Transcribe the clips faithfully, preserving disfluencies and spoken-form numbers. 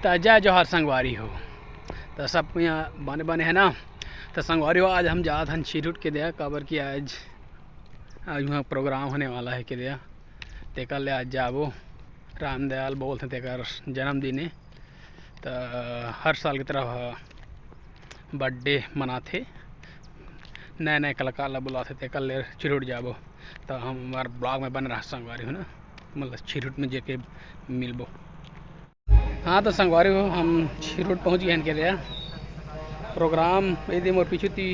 त जय जोहार संगवारी हो। त सब कोई यहाँ बने बने है ना। त संगवारी हो, आज हम जात हन छिरूट के दया, काबर कि आज, आज वहाँ प्रोग्राम होने वाला है के दया, तेकर ले आज जाबो। रामदयाल बोलथे तेकर जन्मदिन है, त हर साल की तरह बर्थडे मनाथे, नए नए कलाकार ला बुलाथे, तेकर ले छिरूट जाबो। त हमर ब्लॉग में बने रहा संगवारी हो ना, मतलब छिरूट में जेके मिलबो। हाँ, त संगवारी हो, हम छिरूट पहुँच गए हन के दया। प्रोग्राम यदि मोर पीछू ती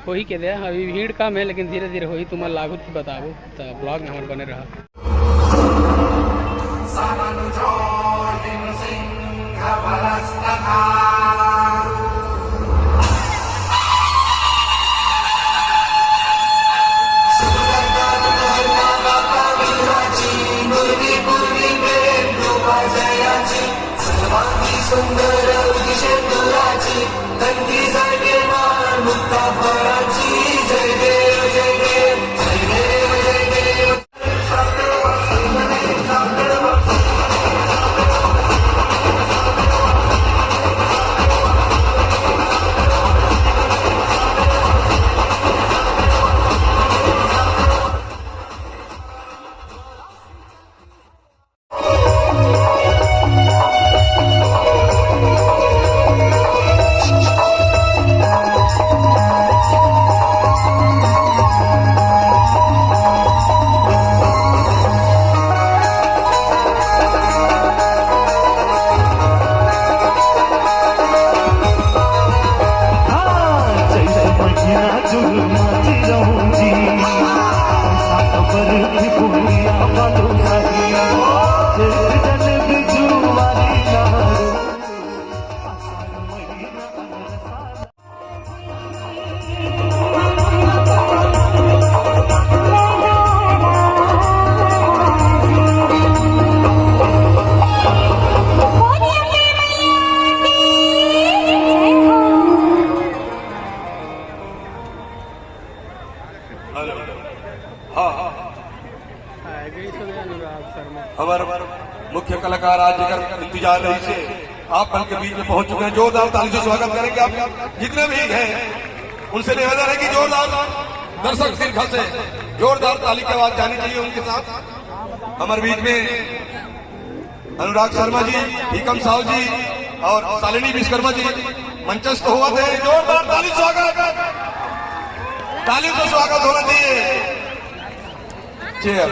होही के दया, अभी भीड़ कम है, लेकिन धीरे धीरे होही, तुमन लागू ती बताबो, त ब्लॉग में हमर बने रहा। हेलो। हाँ, हाँ, हाँ। हमर मुख्य कलाकार आज जेकर इंतजार रहिसे, आप मन के बीच में पहुंच चुके हैं। जोरदार ताली से स्वागत करेंगे आप जितने भी हैं, उनसे निवेदन है कि जोरदार दर्शक दीर्घा से जोरदार ताली की आवाज जानी चाहिए उनके साथ। हमारे बीच में अनुराग शर्मा जी, भीकम साहू जी और शालिनी विश्वकर्मा जी मंचस्थ हुआ थे। जोरदार ताली स्वागत, ताली से स्वागत होना चाहिए। चेयर।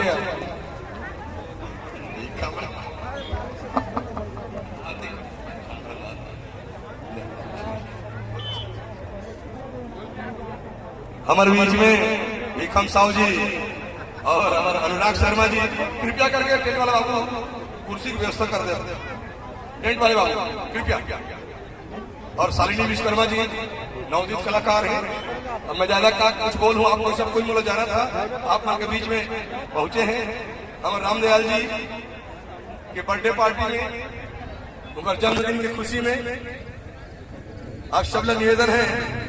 हमारे बीच में भीकम साहू जी और हमारे अनुराग शर्मा जी, कृपया करके टेंट वाला बाबू कुर्सी की व्यवस्था कर दे। टेंट वाले बाबू, कृपया। और शालिनी विश्वकर्मा जी नवोदित कलाकार हैं। अब मैं ज्यादा का कुछ बोलूं, आपको सब कुछ बोला जाना था, आप मन के बीच में पहुंचे हैं। हम रामदयाल जी के बर्थडे पार्टी में, उनका जन्मदिन की खुशी में आप सब ला निवेदन है।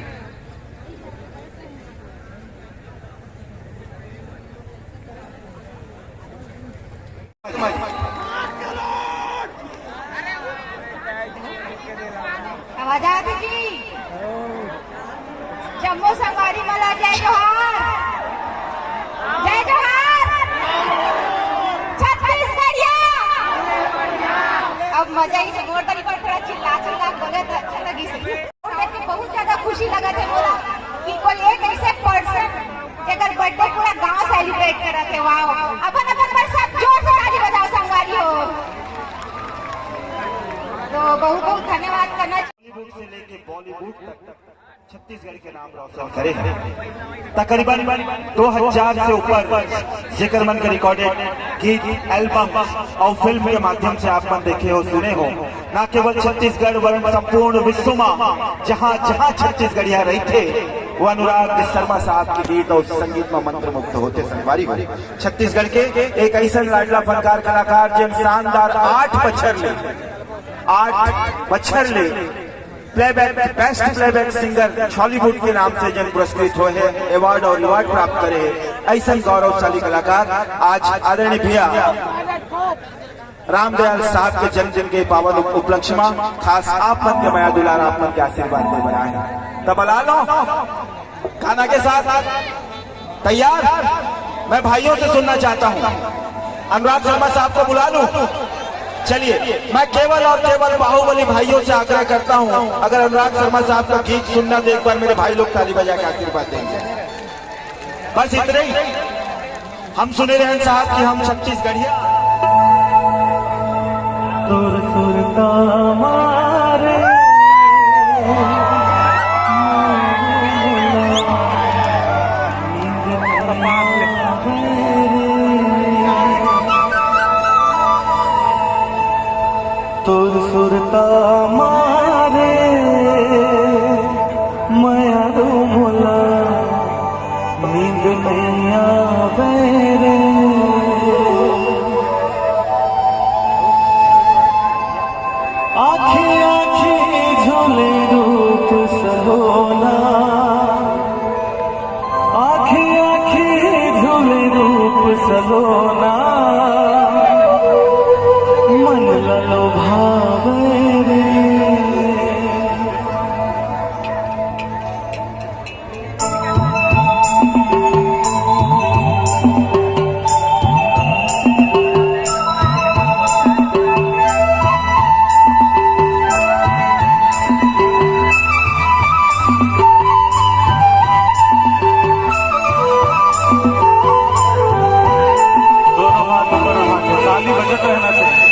आवाज आती जी। जम्मो संगवारी मला जय जोहार। जय जोहार। छत्तीसगढ़िया। अब मजा ही से मोर तरीका थोड़ा चिल्ला चिल्ला बोले तो अच्छा लगी से। और देख के बहुत ज्यादा खुशी लगा थे मोला कि कोई एक ऐसे पर्सन जेकर बर्थडे पूरा गांव सेलिब्रेट करत हे। वाओ, अपन अपन पर सब जोर से ताली बजाओ संगवारी हो। तो बहुत बहुत धन्यवाद करना। हॉलीवुड से लेके बॉलीवुड तक छत्तीसगढ़ के नाम रोशन करे हैं। तकरीबन दो हज़ार से ऊपर जेकर मन के रिकॉर्डेड गीत, एल्बम और फिल्म के माध्यम से आप मन देखे हो, सुने हो। ना केवल छत्तीसगढ़ वरन संपूर्ण विश्व में जहाँ जहाँ छत्तीसगढ़िया रहिथे, वो अनुराग शर्मा साहब के गीत और संगीत में मंत्रमुग्ध होथे संगवारी हो। छत्तीसगढ़ के एक ऐसा लाडला फनकार कलाकार जेन शानदार आठ बछर ले, आठ बछर ले playback, best playback singer Chhollywood के नाम से जेन पुरस्कृत होए हे, अवार्ड और रिवार्ड प्राप्त करे हे, ऐसन गौरवशाली कलाकार आज आदरणीय भैया रामदयाल साहब के जन्मदिन के पावन उप-, उपलक्ष्य मा खास आप मन के मया दुलार, आप मन के आशीर्वाद ले बनाए हैं। तब बला लो गाना के साथ। तैयार? मैं भाइयों से सुनना चाहता हूँ, अनुराग शर्मा साहब को बुला लूं? चलिए, मैं केवल और केवल बाहुबली भाइयों से आग्रह करता हूँ, अगर अनुराग शर्मा साहब का गीत सुनना तो एक बार मेरे भाई लोग ताली बजा के आशीर्वाद देंगे। बस इतने ही। हम सुने रहन साहब कि हम छत्तीसगढ़िया। तोर सुरता मारे। तोर सुरता मारे, मया रो मोला, नींद नइ आवे रे। आँखी आँखी झूले रूप सलोना, आँखी आँखी झूले रूप सलोना, मन ला लोभावे रे। दोनों हाथ ऊपर उठा के ताली बजत रहना चाहिए।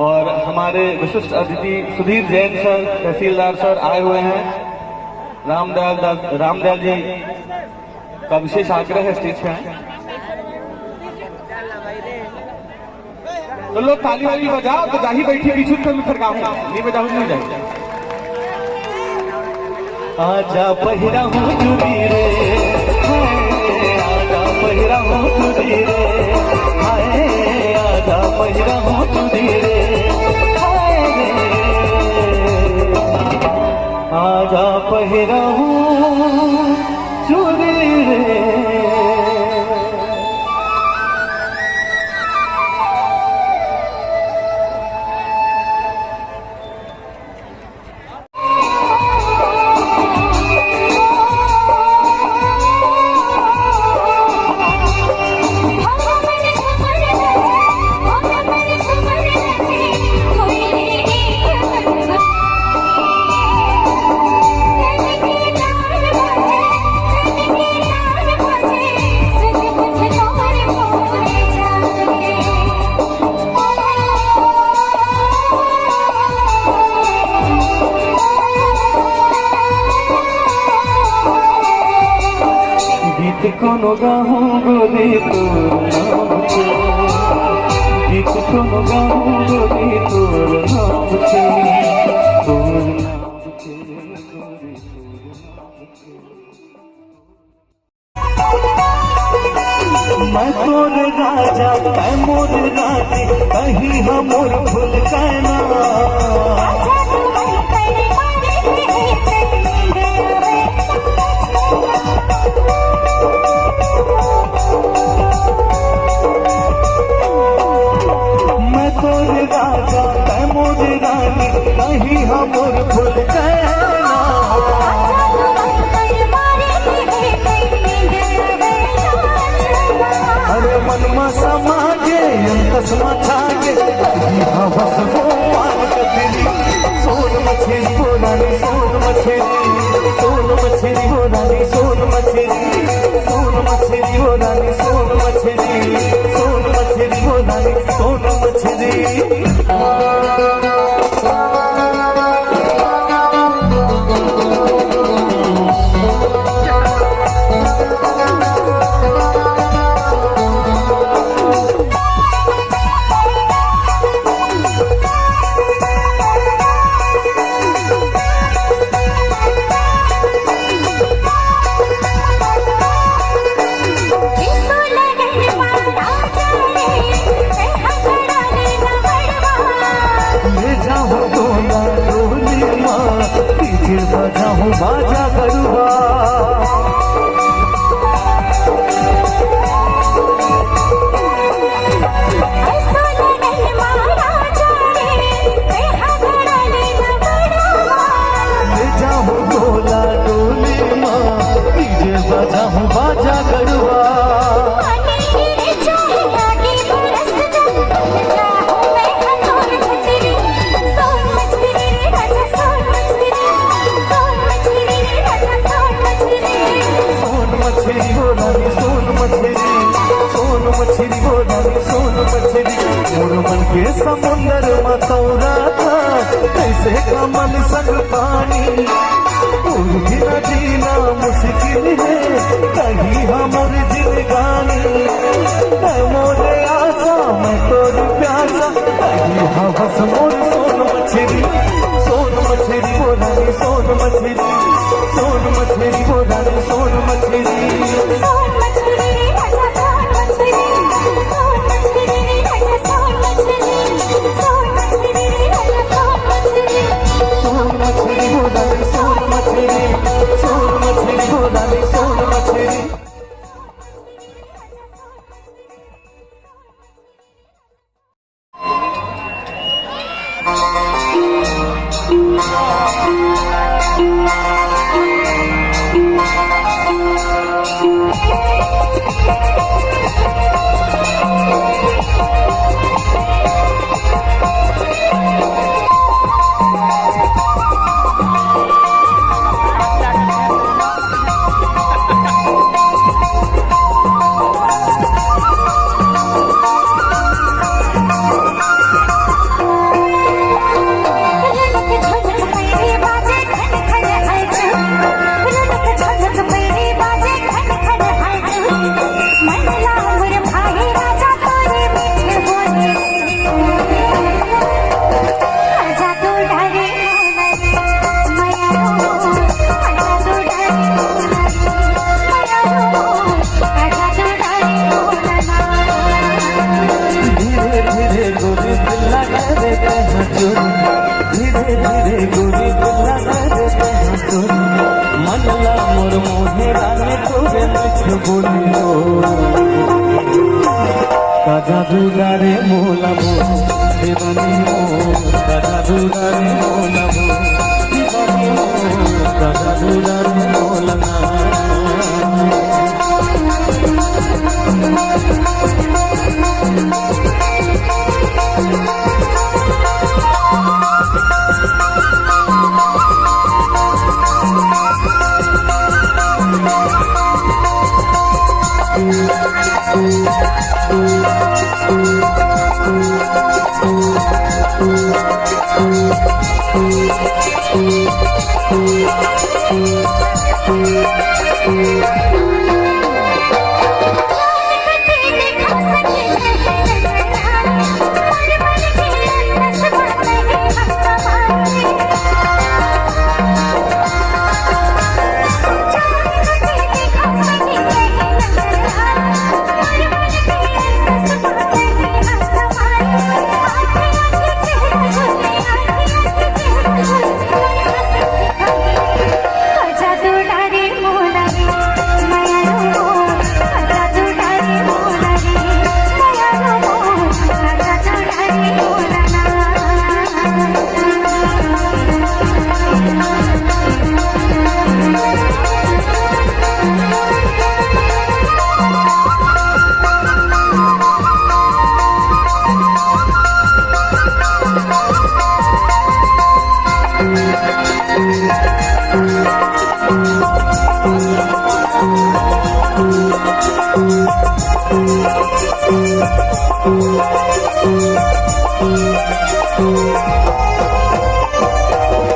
और हमारे विशिष्ट अतिथि सुधीर जैन सर, तहसीलदार सर आए हुए हैं। रामदयाल दास, रामदयाल जी का विशेष आग्रह है, स्टेज पे आए। तो लोग ताली वाली बजाओ, तो जाही बैठी पीछू तो मैं फिर गाऊंगा, नहीं बजाऊं, नहीं जाऊंगा। आजा पहिरा हूँ चुरी रे, हाय, आजा पहिरा हूँ चुरी रे, हाय, आजा पहिरा हूँ चुरी रे, हाय रे। आजा पहिरा हूँ चुरी रे। कोनो गाहूँ गोरी तोर नाम के, गीत कोनो गाहूँ गोरी तोर नाम के, तोर नाम के, गोरी तोर नाम के। मैं तोर राजा, तैं मोर रानी, तहीं ह मोर फुलकैना। मैं तोर राजा, तैं मोर रानी, तहीं ह मोर फुलकैना। अरे मन म समा गे, अंतस म छा गे, तहीं हवस वो पान कचरी। सोन मछरी वो रानी, सोन मछरी, सोन मछरी वो रानी, सोन मछरी, सोन मछरी वो रानी, सोन मछरी, सोन मछरी वो रानी, सोन मछरी। ले जाहूँ तोला डोली मा, डीजे बजाहूँ बाजा गरुआ। ले जाहूँ तोला डोली मा, डीजे बजाहूँ बाजा गरुआ। सोन मछरी वो रानी, सोन मछरी, सोन मछरी वो रानी, सोन मछरी। मोर मन के समुंदर म तौरा था, कैसे कमल संग पानी। तोर बिना जीना मुश्किल हे, कहीं हमर जिंदगानी। तैं मोरे आसा, मैं तोर प्यासा, कहीं हवस मोर सोन मछरी, सोन मछरी वो रानी, सोन मछरी, सोन मछरी वो रानी, सोन मछरी। सोन मछरी रे राजा, सोन मछरी, सोन मछरी रे राजा, सोन मछरी, सोन मछरी रे राजा, सोन मछरी। सोन मछरी वो रानी, सोन मछरी, सोन मछरी वो रानी, सोन मछरी। धीरे धीरे गोरी पिल्ला करे तैं चोरी, धीरे धीरे गोरी पिल्ला करे तैं चोरी। मन ला मोर मोहे रानी तोरे मिठ बोली हो। का जादू डारे मोला मोर देवानी मोर, का जादू डारे मोला मोर देवानी मोर, का जादू डारे मोला ना।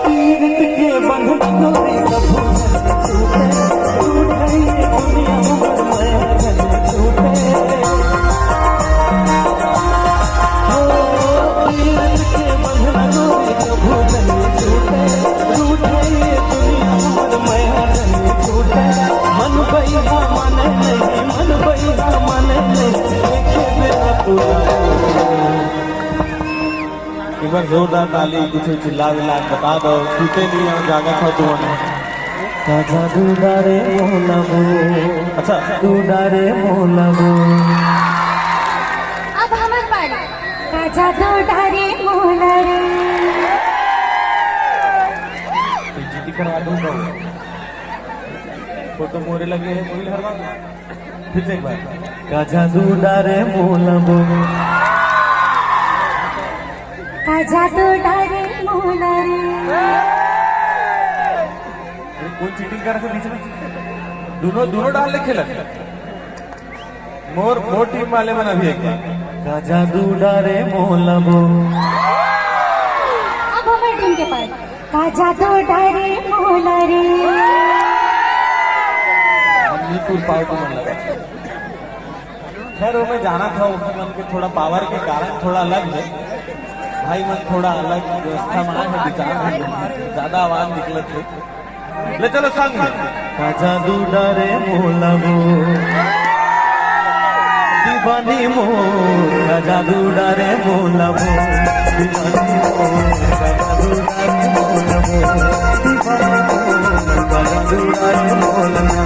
पीरत के बंधन तोरे कभू न टूटे, टूटे ये दुनिया हमर मया न टूटे। हो, पीरत के बंधन तोरे कभू न टूटे, टूटे ये दुनिया हमर मया न टूटे। मन बइहा माने नहीं, मन बइहा माने नहीं, देखे बेरा तू एक बार जोरदार ताली, कुछ चिल्ला विल्ला के बता दो, सूते नहीं हो, जागत हो तुमन। का जादू डारे मोला वो, अच्छा। तू डारे मोला वो। अब हमर पारी। का जादू डारे मोला रे। तो जीती करवा दूंगा। फोटो मोरे लगे है, मोरे हर बार। फिर से एक बार। का जादू डारे मोला वो। का जादू डारे मोला रे। अरे, कौन चीटिंग कर रहे बीच में? दोनों, दोनों डाल ले खेला। मोर, मोर टीम वाले मन अभी एक बार। का जादू डारे मोला वो। अब हमर टीम के पास। का जादू डारे मोला रे। हम नहीं पूछ पाओ तो मन लगा। खैर, वो मैं जाना था, उनके मन के थोड़ा पावर के कारण थोड़ा अलग है। भाई मन थोड़ा अलग व्यवस्था में आए हैं, विचार है, ज्यादा आवाज निकलत है। ले चलो संग में। का जादू डारे मोला वो, दीवानी मोर, का जादू डारे मोला वो, दीवानी मोर, का जादू डारे मोला वो, दीवानी मोर, का जादू डारे मोला ना।